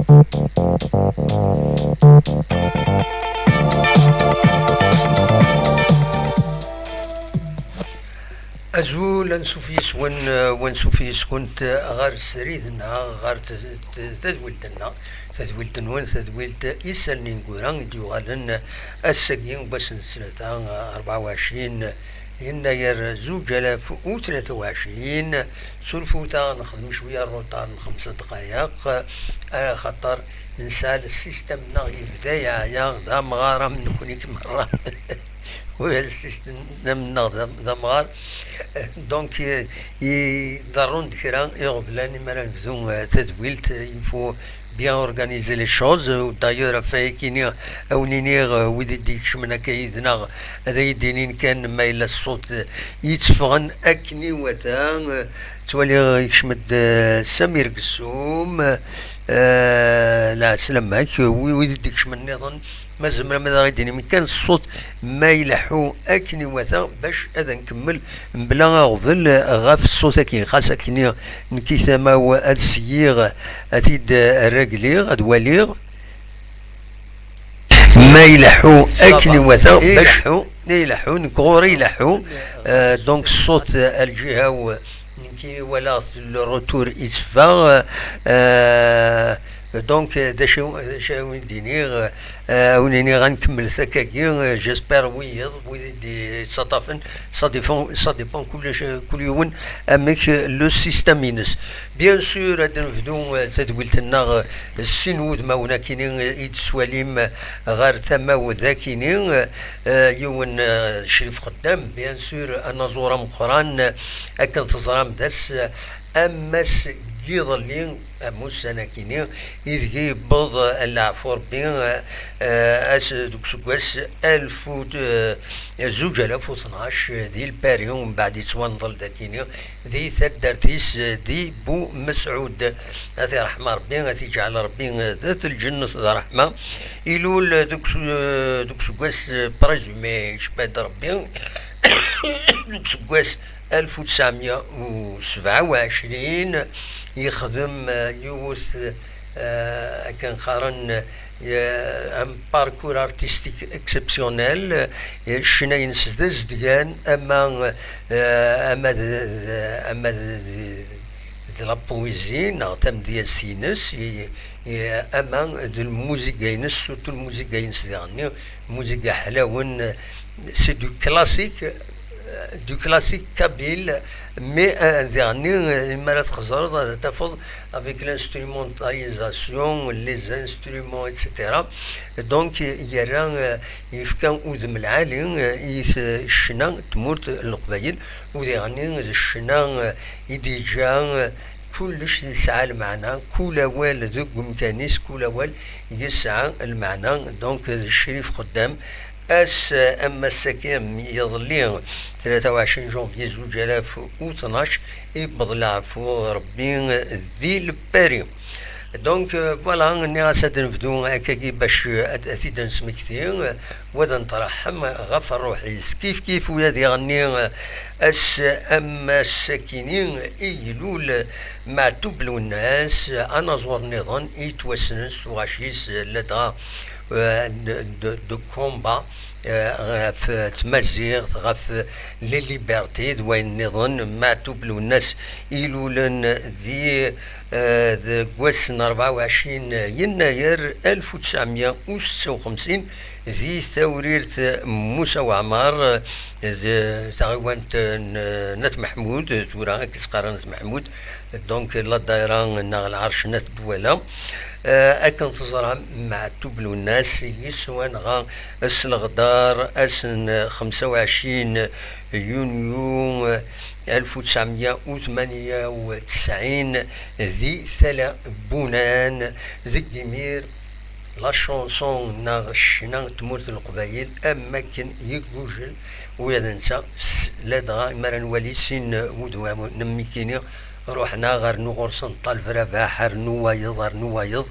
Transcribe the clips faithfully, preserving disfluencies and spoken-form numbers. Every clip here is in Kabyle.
Azul, ansuf yes-wen, eh, wansuf yes-kunt, eh, ɣer srid-nneɣ, ɣer t-, t-, tadwilt-nneɣ, tadwilt-nwen, tadwilt Isallen Ineggura i d-yuɣalen ass-agi n wass n ttlata, eh, rebɛa u ɛecrin yennayer zuǧ alaf u tlata u ɛecrin. Surfut-aɣ nexdem cwiya n retard n xemsa ddqayeq, eh, axaṭer nesɛa le système-nneɣ yebda yeɛya, d amɣar am nekni merra. Ula d système-nneɣ d am-, d amɣar. Donc, eh, iḍerrun-d kra iɣeblan imi ara nebdu, eh, tadwilt, eh, il faut bien organiser les choses. D'ailleurs, ɣef wayagi-nni, a wen-iniɣ, eh, wid i d-ikecmen akka yid-neɣ, ad ay-d-inin kan ma yella ṣṣut, eh, yetteffɣen akken iwata. Eh, ttwaliɣ yekcem-d, eh, Samir Gessum, eh, lɛeslama-k, wi-, wid i d-ikecmen nniḍen, ma tzemrem ad aɣ-d-tinim kan ṣṣut ma ileḥḥu akken iwata, bac ad nkemmel mebla aɣbel ɣef ṣṣut-agi. Xas akken nekki tama-w ad syiɣ, ad t-id-rregliɣ, ad waliɣ. Ma ileḥḥu akken iwata, bac ileḥḥu, ileḥḥu, nekk ɣur-i ileḥḥu. Euh, donc, ṣṣut, euh, lǧiha-w, nekk walaɣ le retour yetteffeɣ. Euh, donc, d acu, d acu i wen-d-iniɣ? Euh, a wen-iniɣ ad nkemmel takagi. Euh, j'espère wiyiḍ, wid i d-yettaṭṭafen, ça dépend, ça dépend kullec, kul yiwen amek le système-ines. Bien sûr, ad nebdu, euh, tadwilt-nneɣ, euh, sin wudmawen akini, euh, i d-tettwalim, euh, ɣer tama-w d akini, euh, euh, yiwen, euh, Crif Xeddam, bien sûr, anaẓur ameqqran, euh, akken teẓram d ass, euh, ammas n yiḍelli, amussan akini, ideg yewweḍ, euh, leɛfu Rebbi, euh, euh, ass, deg useggas alef u, euh, zuǧ alaf u tnac, euh, di Lpari, umbeɛd yettwanḍel d akini, di taddart-is, eh, di Bu Mesɛud. Ad t-iṛḥem Ṛebbi, ad t-iǧɛel Ṛebbi, eh, dat lǧennet d ṛṛeḥma. Ilul, eh, deg us-, eh, deg useggas, eh, présumé, icebba-d Ṛebbi, deg useggas alef u tesɛemya u sebɛa u ɛecrin, yexdem, eh, yiwet, eh, akken qqaren, eh, un parcours artistique exceptionnel, eh, ccna-ines d azedgan, ama, eh, ama d, d, ama d, d, d la poésie neɣ tamedyazt-ines, i, i, ama d lmuziga-ines, surtout lmuziga-ines diɣenni, muziga ḥlawen, c'est du classique, du classique kabyle, mais, euh, diɣenni, euh, mi ara txeẓreḍ, ad tafeḍ avec l'instrumentalisation, les instruments, et cetera. Donc, yerra, euh, yefka udem lɛali, euh, i t-, ccna n tmurt n Leqbayel, u diɣenni d ccna, euh, i d-yeǧǧa, euh, kullec yesɛa lmeɛna, kul awal deg umkan-is, kul awal yesɛa lmeɛna. Donc, d Crif Xeddam, ass, am ass-agi, am yiḍelli, tlata u ɛecrin janvier zuǧ alaf u tnac, yewweḍ leɛfu Ṛebbi di Lpari. Donc, euh, voilà, nniɣ-as ad nebdu akkagi bac, euh, ad, ad t-id-nesmekti, euh, wa ad nettṛaḥem ɣef ṛṛuḥ-is. Kif kif ula diɣenni, euh, ass am ass-akini i ilul Meɛtub Lwennas, anaẓur nniḍen i yettwassnen s tuɣac-is, euh, ladɣa, euh, de, de, de combat, euh, ɣef tmaziɣt, ɣef les libertés d wayen nniḍen. Meɛtub Lwennas ilulen di, euh, deg wass n rebɛa u ɛecrin yennayer alef u tesɛemya u setta u xemsin di tawrirt Musa Waɛmer, euh, d taɣiwant n, n At Meḥmud, tura akken tt-qqaren At Meḥmud, donc la daïra neɣ lɛerc n At Dwala. Euh, akken teẓram, Meɛtub Lwennas yettwanɣa s leɣdar ass n xemsa u ɛecrin yunyu alef u tesɛemya u tmanya u tesɛin di Tala Bunan deg imir. La chanson neɣ ccna n tmurt n Leqbayel am wakken yeggujel ula d netta, s-, ladɣa mi ara nwali sin wudmawen am nekkini, ruḥen-aɣ rnu ɣur-sen Ṭaleb Rabaḥ, rnu wayeḍ, rnu wayeḍ,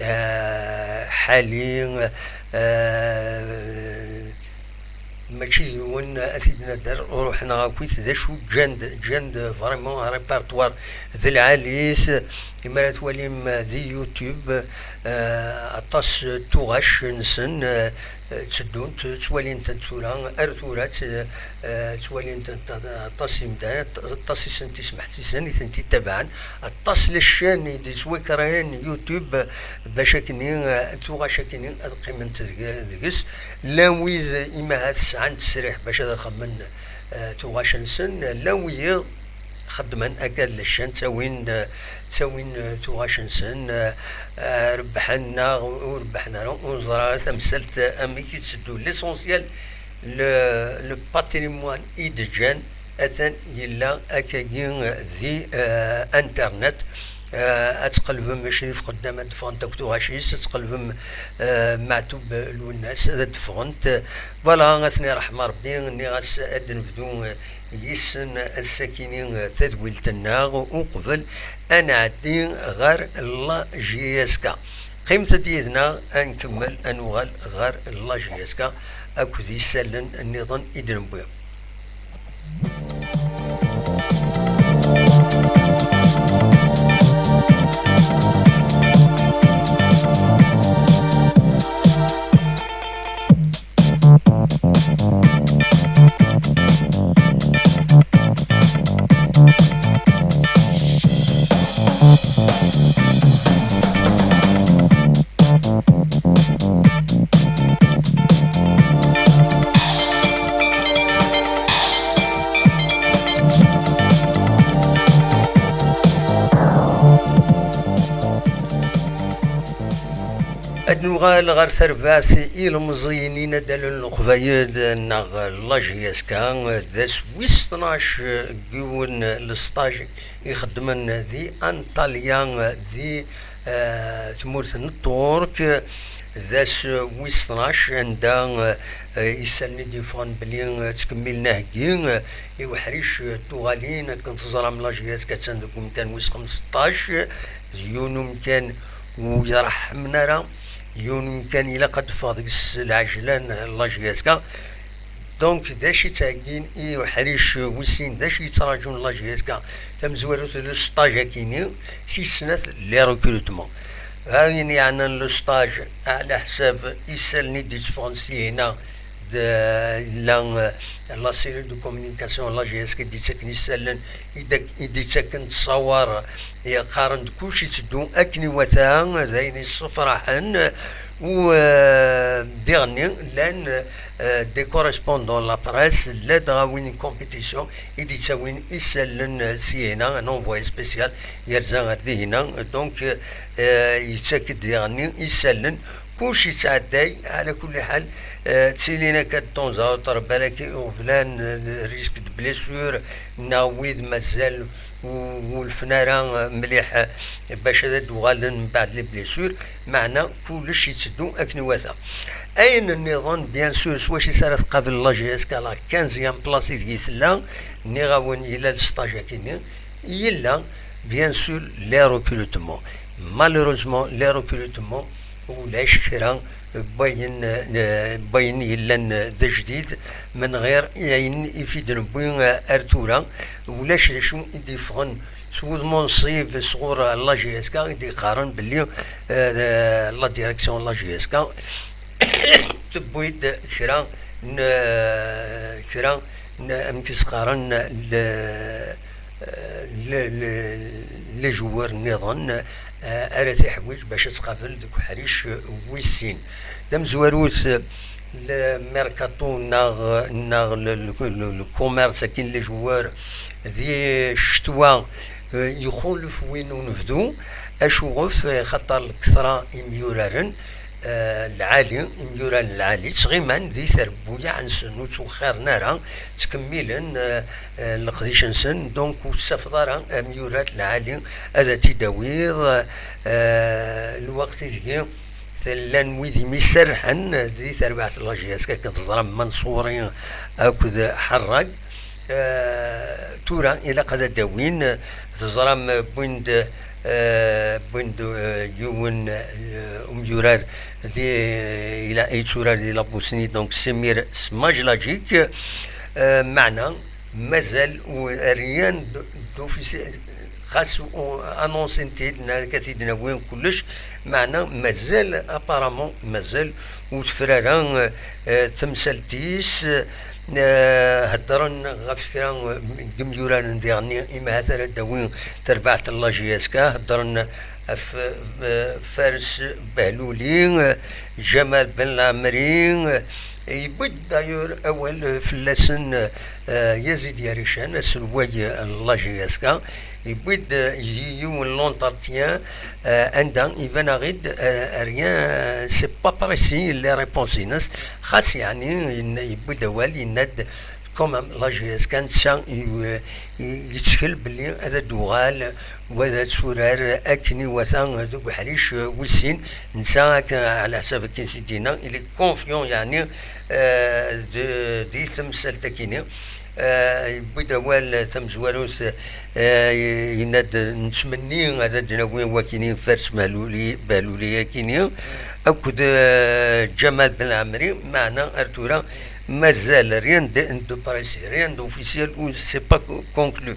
eh, Ḥali, eh, Mačči d yiwen ad t-id-nader, ruḥen akk-it d acu ǧǧan-d, ǧǧan-d vraiment un répertoire d lɛali-t. Imi ara twalim di YouTube, eh, aṭas n tuɣac-nsen, eh, tteddunt, ttwalin-tent tura, ar tura tt-, eh, ttwalin-tent aṭas imdanen, aṭas i sent-ismeḥsisen, i tent-ittabaɛen. Aṭas les chaînes i d-yettwakerhen YouTube bac akkenni, eh, tuɣac akkenni ad qqiment deg-, deg-s. Llan wid imi ahat sɛan ttesriḥ bac ad xedmen, eh, tuɣac-nsen, llan wiyiḍ xeddmen akka d les chaînes, ttawin, eh, ttawin, eh, tuɣac-nsen, eh, eh, rebbḥen neɣ ur rebbḥen ara, ur neẓri ara tamsalt, eh, amek i tetteddu. L'essentiel, le, le patrimoine i d-ǧǧan, atan yella akkagi di, eh, internet. Eh, ad tqelbem Crif Xeddam, ad d-ffɣent akk tuɣac-is, ad tqelbem, eh, Maɛtub Lwennas, ad d-ffɣent. Voilà, ad ten-iṛḥem Ṛebbi, nniɣ-as ad d-nebdu, eh, yis-sen ass-akini, eh, tadwilt-nneɣ, uqbel ad nɛeddi ɣer la J S K. Qqimet-d yid-neɣ, ad nkemmel, ad nuɣal ɣer la J S K akked yisallen nniḍen i d-newwi. Ad nuɣal ɣer terbaɛt ilemẓiyen inaddalen n Leqbayel neɣ la J S K, d ass wis tnac n yiwen lesṭaj ixeddmen di Antalya, di, eh, tmurt n Ṭṭurk, d ass wis tnac, anda, eh, isallen i d-yeffɣen belli, eh, ttkemmilen aheggi, eh, i uḥric, eh, n tuɣalin. Akken teẓram, la J S K attan deg umkan wis xemseṭṭac, d yiwen umkan ur iṛeḥḥmen ara, yiwen umkan ilaq ad d-teffeɣ deg-s lɛejla n la J S K. Donc, d acu i ttheggin i uḥric wis sin, d acu i yettraǧun la J S K? Tamezwarut, lesṭaj akini, tis snat, les recrutements. Ayen yeɛnan lesṭaj, ɛla ḥsab isallen i d-itteffɣen sihina, d, la, la cellule de communication la J S K i d-ittaken isallen, i d-, i d-ittaken ttṣawar, qqaren-d kullec itteddu akken iwata, d ayen yessefraḥen. U, eh, diɣenni llan, eh, des correspondants la presse, la dɣa win n compétition i d-ittawin isallen, eh, sihina, un envoyé spécial yerza ar dihina. Donc, eh, yettak-d diɣenni isallen, kullec yettɛedday. Ɛla kulli ḥal, eh, ttilin akka de temps à autre, balak iɣeblan, eh, risque de blessure, neɣ wid mazal ur wulfen ara mliḥ, eh, bac ad d-uɣalen mbeɛd les blessures, meɛna kullec yetteddu akken iwata. Ayen nniḍen, bien sûr, s wacu ara tqabel la J S K la quinzième place ideg i tella, nniɣ-awen yella lesṭaj akini, yella, bien sûr, les recrutements. Malheureusement, les recrutements, ulac kra n wayen, eh, n wayen yellan, eh, d ajdid, menɣir ayen i fi d-newwi, eh, ar tura. Ulac d acu i d-yeffɣen s wudem unṣib sɣur, eh, la J S K, i d-yeqqaren belli, eh, la direction n la J S K tewwi-d kra n, eh, kra n, amek i s-qqaren, le, le, le, les joueurs nniḍen, eh, ara tiḥwiǧ bac ad tqabel deg uḥric wis sin. Tamezwarut, le mercato neɣ, neɣ le, le, le, le commerce akin les joueurs di ccetwa, eh, ixulef win unebdu. Acuɣef? Eh, xaṭer lketṛa imyuraren, eh, lɛali, imyuraren lɛali, ttɣiman di terbuyaɛ-nsen, ur ttwexxiren ara, ttkemmilen, eh, eh, leqdic-nsen, donc ur tettafeḍ ara amyurar lɛali ad t-id-tawiḍ, eh, lweqt ideg llan wid imi serrḥen di terbaɛt n la J S K, akken teẓram Manṣuri akked Ḥerrag. Eh, tura ilaq ad d-awin, teẓram, wwin-d Euh, wwin-d, euh, yiwen, euh, umyurar di, ila, yetturar di la Bosnie, donc Semir Smajlagic. Euh, meɛna mazal u-, rien d-, d'officiel, xas u-, annoncin-t-id, nerka-t-id nawi kullec, meɛna mazal, apparemment mazal ur tefra ara, euh, temsalt-is. Euh, heddren ɣef kra n yimyuraren diɣenni, imi ahat ara d-tawi terbaɛt n la J S K, heddren ɣef, euh, Fares Behluli, euh, Jamal Ben Lamri, euh, yewwi-d d'ailleurs awal, euh, fell-asen, euh, Yazid Yarican, aselway n la J S K, yewwi-d, euh, yi-, yiwen n l'entretien, euh, anda iban-aɣ-id, euh, rien, euh, c'est pas précis les réponses-ines, xas yeɛni yenna, yewwi-d awal, yenna-d quand même la J S K netta i-, i-, yettkel belli ad d-tuɣal wa d turar akken iwata deg uḥric, euh, wis sin, netta akken ɛla ḥsab akken s-d-yenna, il est confiant yeɛni, euh, de, di temsalt akini. Euh, yewwi-d awal tamezwarut, euh, yenna-d nettmenni ad d-nawi wakini Fares Behluli, Behluli akini, akked, euh, Jamal Ben Lamri, meɛna ar tura mazal rien de, de précis, rien d'officiel, ou c'est pas co-, conclu.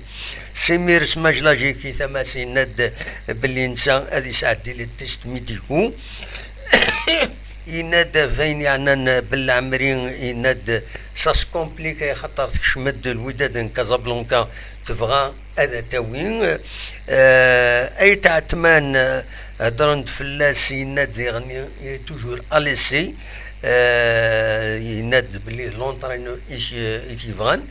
Semir Smajlagic i tama-s yenna-d belli netta ad yesɛeddi les tests médicaux. Yenna-d ɣef wayen yeɛnan Ben Lamri, yenna-d ça se complique axaṭer tekcem-d Lwidad n Casablanca, tebɣa ad t-tawi. Euh, Ayt Ɛetman, euh, heddren-d fell-as, yenna-d diɣenni il est toujours à l'essai. Euh, yenna-d belli d l'entraîneur i t-, i t-yebɣan.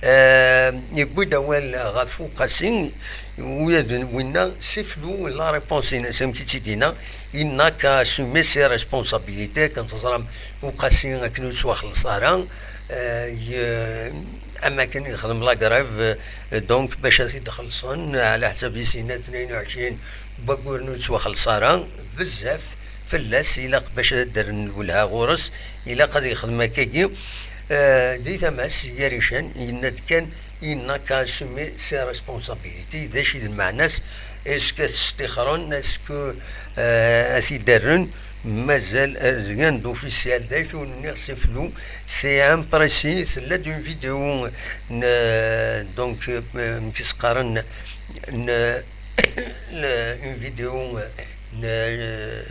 Euh, yewwi-d awal ɣef Uqasi, ula d winna c'est flou la réponse-ines, amek i tt-id-yenna, il n'a qu'à assumer ses responsabilités, akken teẓram Uqasi akken ur yettwaxelleṣ ara, euh, y-, am akken yexdem la grève, euh, donc bac ad t-id-xellṣen, ɛla ḥsab-is yenna tnayen u ɛecrin n wagguren ur yettwaxelleṣ ara, bezzaf fell-as ilaq bac ad d-rren lwelha ɣur-s, ilaq ad yexdem akkagi. Euh, di tama-s Yarican yenna-d kan il n'a qu'à assumer ses responsabilités, d acu i d lmeɛna-s, est-ce que ad t-stixren, est-ce que, euh, ad t-id-rren, mazal, euh, rien d'officiel, d acu i wen-nniɣ c'est flou, c'est imprécis, tella-d une vidéo n, euh, donc, euh, amek i s-qqaren, n, n, une vidéo, euh, n, euh,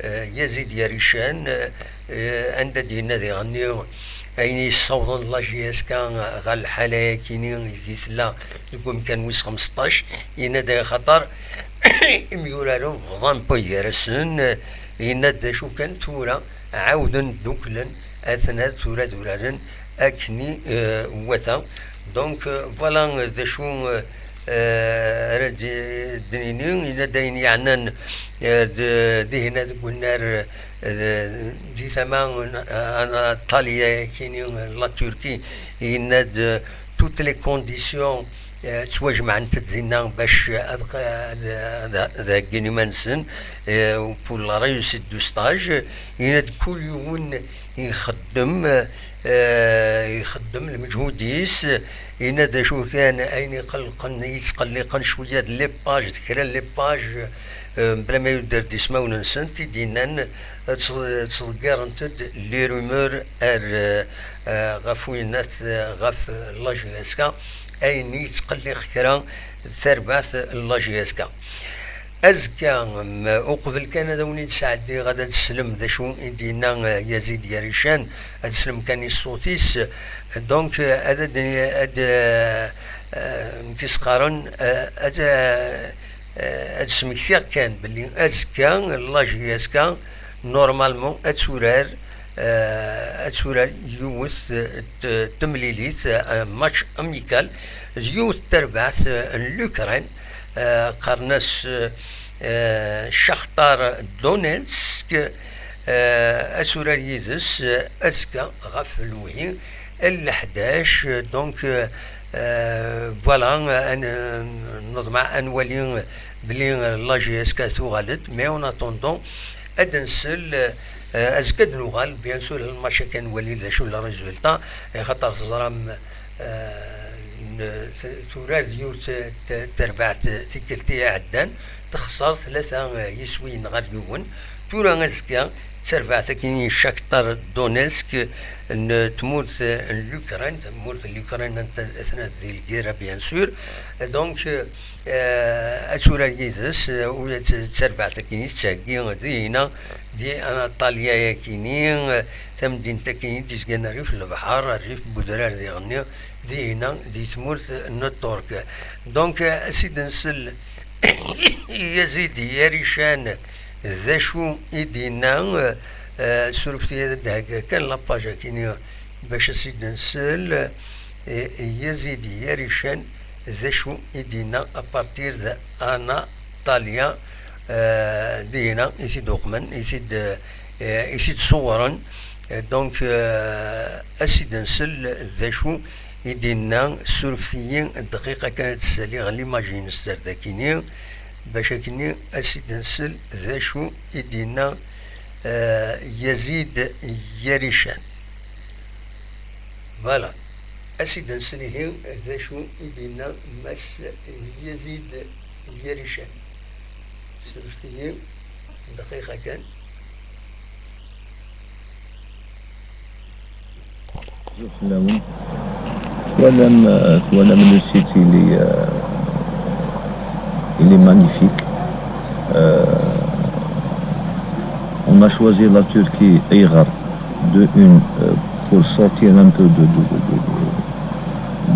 euh, Yazid Yarican, euh, euh, anda d-yenna diɣenni ayen yessawḍen la J S K ɣer lḥala-yakini ideg tella deg umkan wis xmesṭac, yenna-d axaṭer imyuraren bḍan wway gar-asen, euh, yenna-d d acu kan tura ɛawden dduklen, aten-a tura d uraren akken i, euh, wata. Donc, euh, voilà, euh, d acu, euh, euh, ara d-, d-nini, yenna-d ayen yeɛnan, euh, d-, dihin deg unnar, euh, di tama n, euh, Anatolia, kini, euh, la Turquie, yenna-d, euh, toutes les conditions, euh, ttwajemɛent-d dinna bac ad, ad, ad, ad heggin iman-nsen, euh, pour la réussite du stage, yenna-d kul yiwen ixeddem, euh, ixeddem lmeǧhud-is, yenna-d acu kan ayen iqellqen, yettqelliqen cwiya d les pages, d kra n les pages, euh, bla ma yudder-d ismawen-nsent, i d-yennan, euh, ttḍ-, ttḍeggirent-d les rumeurs ar, euh, euh, ɣef winnat, euh, ɣef la J S K, ayen yettqelliq kra tarbaɛt n la J S K. Azekka, mm, uqbel kan ad awen-id-sɛeddiɣ, ad, ad teslem d acu i d-yenna, eh, Yazid Yarican, ad teslem kan i ṣṣut-is. Donc, eh, ad, ad, ad, eh, eh, amek i s-qqaren, eh, ad, eh, eh, ad smektiɣ kan belli azekka, la J S K, normalement, ad turar, eh, ad turar yiwet, eh, t-, temlilit, eh, match amical, d yiwet n terbaɛt, eh, n l'Ukraine, eh, qqaren-as, eh, eh, Shakhtar Donetsk, eh, ad turar yid-s, eh, azekka ɣef lewhi, lḥdac, donc, eh, eh, voilà, eh, ad n-, neḍmeɛ ad nwali belli, eh, la J S K tuɣal-d, mais en attendant, ad nsel, eh, azekka ad nuɣal, bien sûr, lmatch akken nwali d acu le résultat, eh, xaṭer teẓram, eh, n-, t-, turar d yiwet t-, terbaɛt tikkelt i iɛeddan, texṣer tlata yiswiyen ɣer yiwen. Tura azekka d tarbaɛt akkin i Shakhtar Donetsk n tmurt n Lukran, tamurt n Lukran attan di lgirra, bien sûr. Donc, euh, ad turar yid-s, euh, u d tarbaɛt akkin i tettheggi dinna, di Anṭalya-yakini, euh, tamdint akkin i d-izgan rrif n lebḥer, rrif n wedrar diɣenni, dinna, di tmurt n Ṭṭurk. Donc, euh, ad s-id-nsel i Yazid Yarican d acu i d-yenna, euh, surfet-iyi ad d-hegga kan la page akini bac ad s-id-nsel, euh, i Yazid Yarican d acu i d-yenna à partir de Anna Ṭṭalya, euh, dinna i t-id-uqmen, i t-id, euh, i t-id-ṣewwren. Euh, donc, euh, ad s-id-nsel d acu i d-yenna, surfet-iyi dqiqa kan ad d-ssaliɣ l'image-ines ar dakini, bac akkenni ad s-id-nsel d acu i d-yenna, euh, Yazid Yarican. Voilà. Ad s-id-nsel ihi d acu i d-yenna Mass Yazid Yarican. Surfet-iyi dqiqa kan. Twalam, twalam le site, il est, euh, il est magnifique. Euh, on a choisi la Turquie, Ayɣer, de une, euh, pour sortir un peu de, de, de,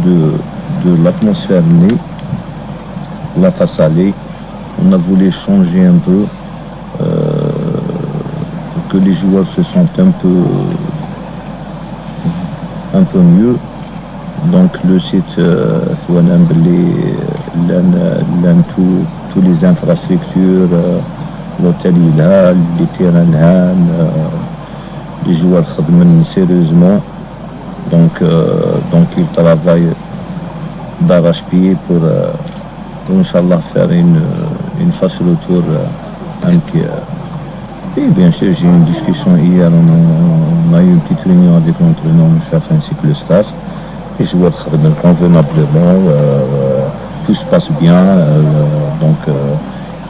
de, de, de l'atmosphère née, la face allée. On a voulu changer un peu, euh, pour que les joueurs se sentent un peu, un peu mieux. Donc le site, euh, twalam belli llan, llan tout, tous les infrastructures, euh, l'hôtel yelha, les terrains lhan, euh, les joueurs xedmen sérieusement. Donc, euh, donc ils travaillent d'arrache-pied pour, euh, pour, Inch'Allah, faire une, une phase retour, euh, un petit, euh. Et bien sûr, j'ai eu une discussion hier, on a, on a eu une petite réunion avec l'entraîneur en chef ainsi que le staff. Les joueurs travaillent convenablement, euh, tout se passe bien, euh, donc, euh,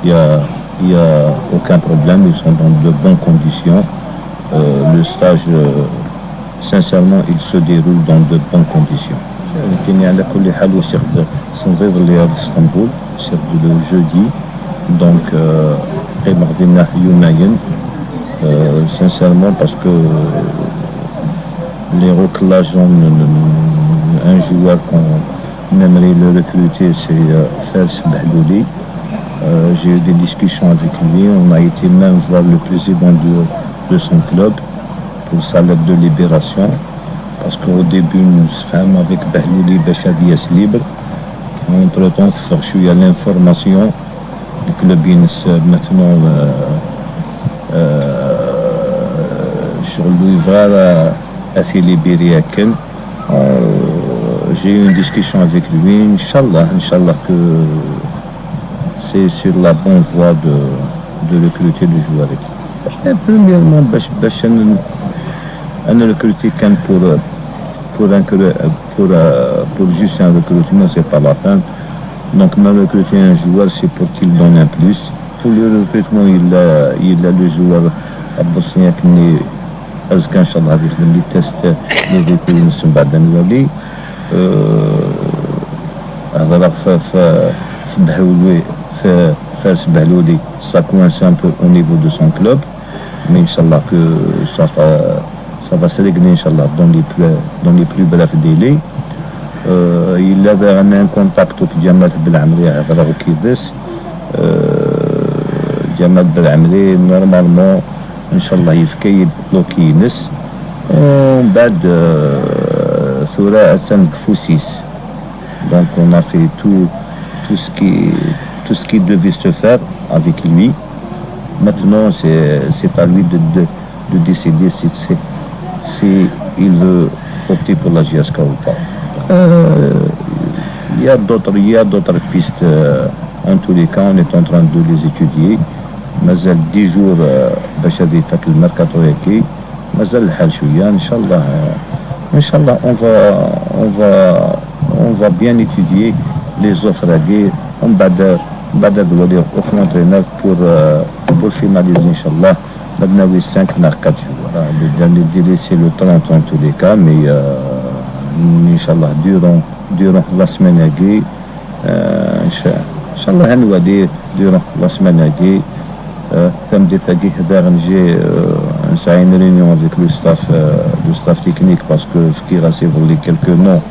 il y a, il y a aucun problème, ils sont dans de bonnes conditions. Euh, le stage, euh, sincèrement, il se déroule dans de bonnes conditions. كاين على كل حال وثيق سنغيض اللي على اسطنبول، c'est le jeudi. Donc, euh, قيمة خدينا يومين. Euh, sincèrement, parce que les reclages, on, un joueur qu'on aimerait le recruter, c'est, euh, Fares Behlouli. Euh, j'ai eu des discussions avec lui. On a été même voir le président de, de son club pour sa lettre de libération. Parce qu'au début, نسفهمو avec Behlouli باش غادي ياس libre. Entre-temps, تفرغ شوية l'information. Le club ينس maintenant, euh, euh, شغل لو يبغى راه أثي ليبيري أكن. Euh, j'ai eu une discussion avec lui. إن شاء الله, إن شاء الله que c'est sur la bonne voie de, de recruter le joueur. Et premièrement, باش, باش أن, أن recruter كان pour, pour un, pour, euh, pour juste un recrutement, c'est pas la peine. Donc, même recruter un joueur, c'est pour qu'il donne un plus. Pour le recrutement, il a, il a le joueur Abou Siyak, أزكى إن شاء الله غادي يخدم les tests, les véhicules نسمع بعد نولي. Euh, هضرة في, في, في بهولوي, في فارس بهلولي, ça coince un peu au niveau de son club. Mais إن شاء الله que ça va, ça va se régler إن شاء الله dans les plus, dans les plus brefs délais. Euh, il avait un contact avec Djamal Belhamri, هضرة وكيدس. Euh, Djamal Belhamri, normalement, إن شاء الله يفكي l'ok ينس. ومن بعد, euh, ثورة أتان كفوسيس. Donc on a fait tout, tout ce qui, tout ce qui devait se faire avec lui. Maintenant, c'est, c'est à lui de, de, de décider si, si, si il veut opter pour la J S K ou pas. Euh, il y a d'autres, il y a d'autres pistes. Euh, en tous les cas, on est en train de les étudier. مازال dix jours, euh, باش غادي يفك الميركاتو ياكي. مازال الحال شوية، إن شاء الله، إن شاء الله on va, on va, on va bien étudier les offres هادي، ومن بعد Mbaɛd ad waliɣ autre entraîneur pour, euh, pour finaliser, inchallah. Ma d-nawi cinq neɣ quatre joueurs. Ah, le dernier délai, c'est le trente en tous les cas, mais, euh, inchallah, durant, durant la semaine-agi, euh, incha-, inchallah, ad nwali durant la semaine-agi. Euh, tameddit-agi, daɣen, j'ai, euh, nesɛa une réunion avec le staff, euh, le staff technique, parce que fkiɣ-as iḍelli quelques noms,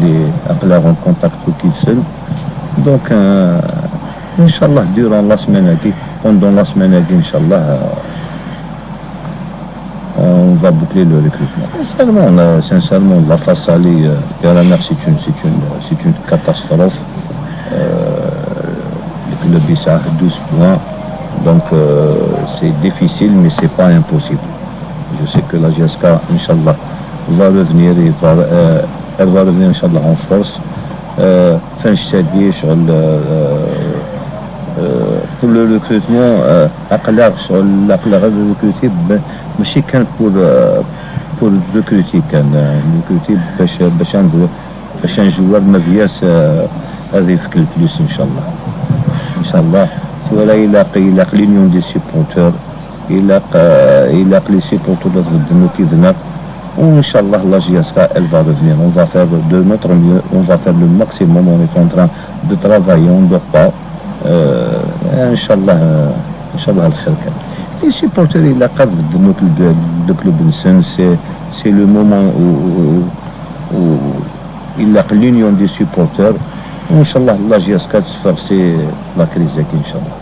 les, aql-aɣ en contact. Donc, euh, inchallah, durant la semaine-agi, pendant la semaine-agi, inchallah, euh, on va boucler le recrutement. Sincèrement, on a, sincèrement, la face à les, euh, Beraner, c'est une, c'est une, c'est une catastrophe. Euh, le club, il a douze points. Donc, euh, c'est difficile, mais c'est pas impossible. Je sais que la J S K, inchallah, va revenir et va, euh, elle va revenir, inchallah, en force. Euh, ɣef annect-agi, ccɣel, euh, euh, pour le recrutement, euh, aql-aɣ ccɣel, aql-aɣ ad recruter, b-, mačči kan pour, euh, pour recruter kan, euh, recruter باش, باش نزل, باش نجوار مبياس, euh, هذه في كل بلوس إن شاء الله. إن شاء الله. Tura ilaq, ilaq l'union des supporters, ilaq, euh, ilaq les supporters ad bedden akk yid-neɣ. Inchallah, la J S K, elle va revenir. On va faire de notre mieux, on va faire le maximum. On est en train de travailler, on dort pas. Euh, inchallah, euh, inchallah, الخير كان. Les supporters, ilaq ad bedden akk le, le club-nsen, c'est, c'est le moment où, où, où ilaq l'union des supporters. Inchallah, la J S K ad teffeɣ si la crise-agi, inchallah.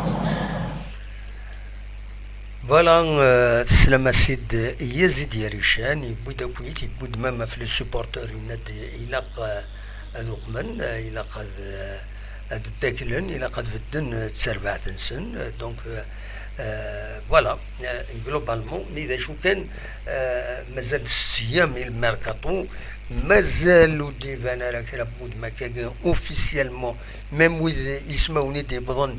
Voilà, euh, teslam a Sid Yazid Yarican, yewwi-d akk-it, yewwi-d même ɣef les supporters, yenna-d ilaq, euh, ad uqmen, euh, ilaq ad, euh, ad ddaklen, ilaq ad bedden, euh, d terbaɛt-nsen. Euh, donc, euh, euh, voilà, euh, globalement, mi d acu kan, euh, mazal six ayyam i lmerkaṭu, mazal ur d-iban ara kra n wudem akkagi officiellement, même wid ismawen i d-yewwḍen,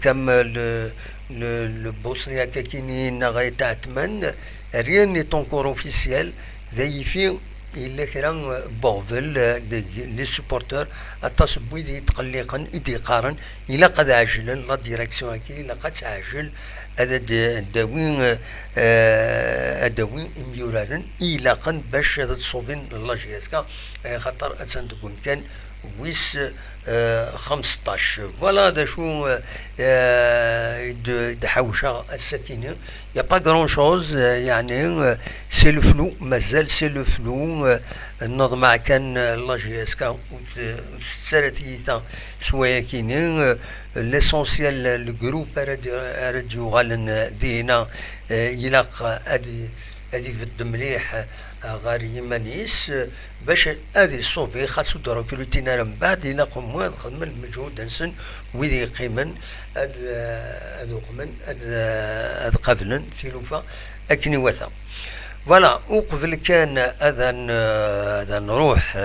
comme, euh, le, le, le Bosniak akini neɣ At Ɛetman, rien n'est encore officiel. D ayifi, yella kra n uɣbel, eh, deg les supporters, aṭas n wid yetqelliqen i d-yeqqaren ilaq ad ɛejlen la direction-agi, ilaq ad teɛjel ad, ad d-, d-awi, eh, ad d-awi imyuraren i ilaqen bac ad d-ṣubin la J S K, eh, xaṭer attan deg umkan wis, euh, xemseṭṭac. Voilà d acu, euh, euh, i d-, i d-ḥawceɣ ass-akini. Il y a pas grand-chose, euh, yeɛni, euh, c'est le flou, mazal c'est le flou, euh, neḍmeɛ kan, euh, la J S K ur t-, ur tettarra tiyita s wayakini, euh, l'essentiel, le groupe ara d-, ara d-yuɣalen, euh, dinna, euh, ilaq ad, ad ibedd mliḥ, euh, ɣer yiman-is, euh, bac ad iṣubi, xas ur d-rekrutin ara mbeɛd, ilaq umwa ad xedmen lmeǧhud-nsen, wid yeqqimen ad, ad uqmen, ad, ad qablen tilufa akken iwata. Voilà, uqbel kan ad n-, ad nruḥ,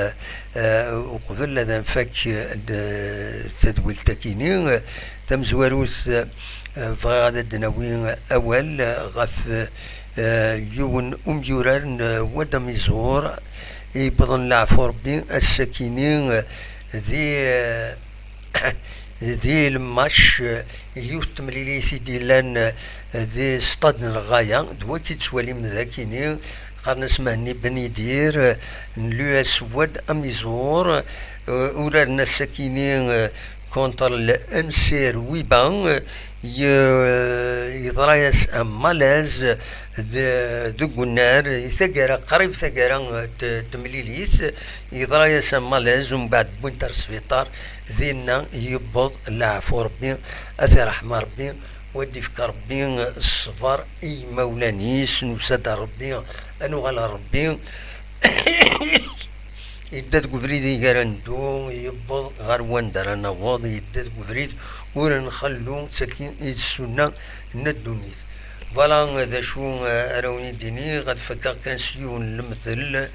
eh, uqbel ad nfak, eh, d-, tadwilt-akini, eh, tamezwarut, eh, bɣiɣ ad d-nawi awal, eh, ɣef, eh, yiwen umyurar n, eh, Wad Amiẓur, yewwḍen leɛfu Rebbi ass-akini, eh, di, eh, di lmac, eh, yiwet temlilit i d-yellan, eh, di stad n lɣaya, d waki tettwalim d akini, qqaren-as Mhenni Ben Yidir, eh, n l'U S Wad Amiẓur, eh, uraren ass-akini, eh, contre le M C R Wiba, eh, ye-, yeḍra-yas un malaise de-, deg unnar, i taggara, qrib taggara, eh, t-, temlilit, yeḍra-yas un malaise, umbeɛd wwin-t ar sbiṭar, dinna yewweḍ leɛfu Rebbi, ad t-iṛeḥm Rebbi, u ad d-ifk Rebbi ṣṣber i yimawlan-is, nusa-d ar Rebbi, ad nuɣal ar Rebbi. Yedda deg ubrid i gar ad neddu, yewweḍ ɣer wanda ara naweḍ, yedda deg ubrid ur nxellu, d tagi i d ssunna n ddunit. Voilà d acu, eh, ara wen-id-iniɣ, ad fakkeɣ kan s yiwen n lemtel,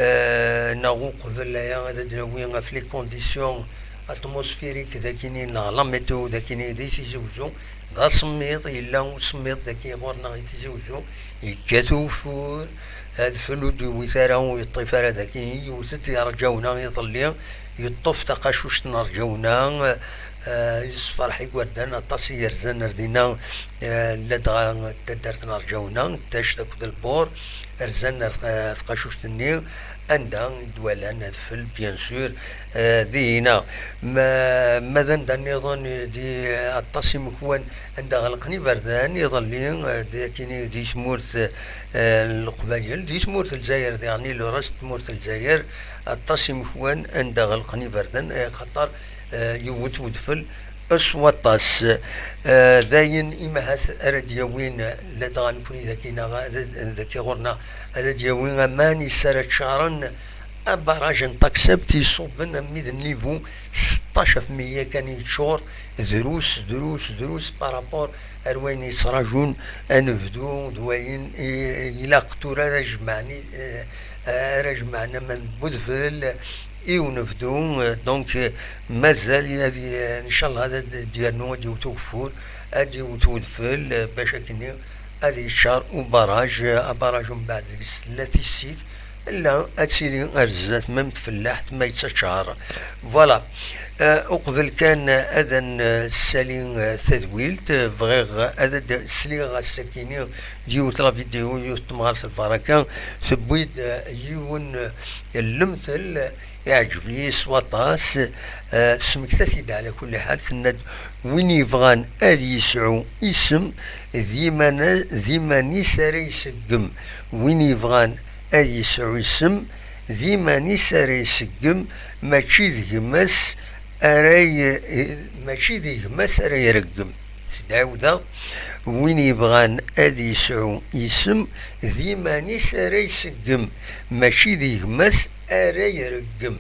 eh, neɣ uqbel aya ad d-nawi ɣef les conditions atmosphériques dagini neɣ la météo dagini di Tizi Uzzu. D asemmiḍ, yella usemmiḍ dagi ɣur-neɣ i Tizi Uzzu, yekkat ugeffur, adfel ur d-yewwit ara, ur yeṭṭif ara dagi, yewwet-d yerǧawna iḍelli, yeṭṭef taqacuct n rǧawna, Yessefreḥ igerdan aṭas i yerzan ar dinna, ladɣa taddart n Rǧawna, Tact akked Lbur, rzan ar tqacuct-nni anda i d-walan adfel, bien sûr, dihin-a. Ma d anda nniḍen, di aṭas imekwan anda ɣelqen iberdan iḍelli, d akini di tmurt n Leqbayel, di tmurt n Lezzayer diɣen, i luras n tmurt n Lezzayer, aṭas imekwan anda ɣelqen iberdan, axaṭer yewwet wedfel s waṭas. Dayen, imahat ara d-yawin, ladɣa nekni daki neɣ daki ɣur-neɣ, ara d-yawi aman is ara ččaren abaraj n Taksabt iṣubben armi d niveau seṭṭac ɣef meyya kan yeččur, drus, drus, drus par rapport ar wayen yettrajun anebdu d wayen ilaq tura ara jemɛen, ara jemɛen aman n wedfel i unebdu. Donc mazal ad, ncallah ad d-yernu, ad yewwet ugeffur, ad yewwet wedfel, bac akken ad yeččar ubaraj. Abaraj umbeɛd deg-s tella tissit, la ad tili ar zdat ma tfellaḥt ma yettaččar. Voilà. Uqbel kan ad nessali tadwilt, bɣiɣ ad d-sliɣ ass-akini d yiwet la vidéo, yiwet temɣart lbaraka, tewwi-d yiwen n lemtel iɛǧeb-iyi s waṭas. Tesmekta-t-id ɛla kulli ḥal, tenna-d: "Win yebɣan ad yesɛu isem, d iman-, d iman-is ara iseggem. Win yebɣan ad yesɛu isem, d iman-is ara iseggem, mačči d gma-s ara y-, mačči d gma-s ara ireggem." Sdɛiwda: "Win yebɣan ad yesɛu isem, d iman-is ara iseggem, mačči d gma-s ara ireggem."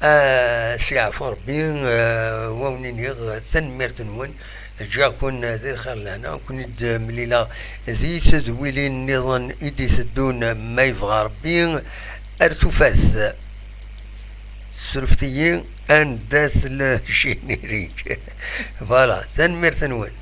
Ah, s yeɛfu Rebbi, ah, wa wen-iniɣ tanemmirt-nwen. Ǧǧiɣ-ken di lxir lehna, ken-id-mlileɣ di tedwilin nniḍen i d-iteddun, ma yebɣa Rebbi, ar tufat. Ssurfet-iyi, anda-t le générique? Voilà, tanemmirt-nwen.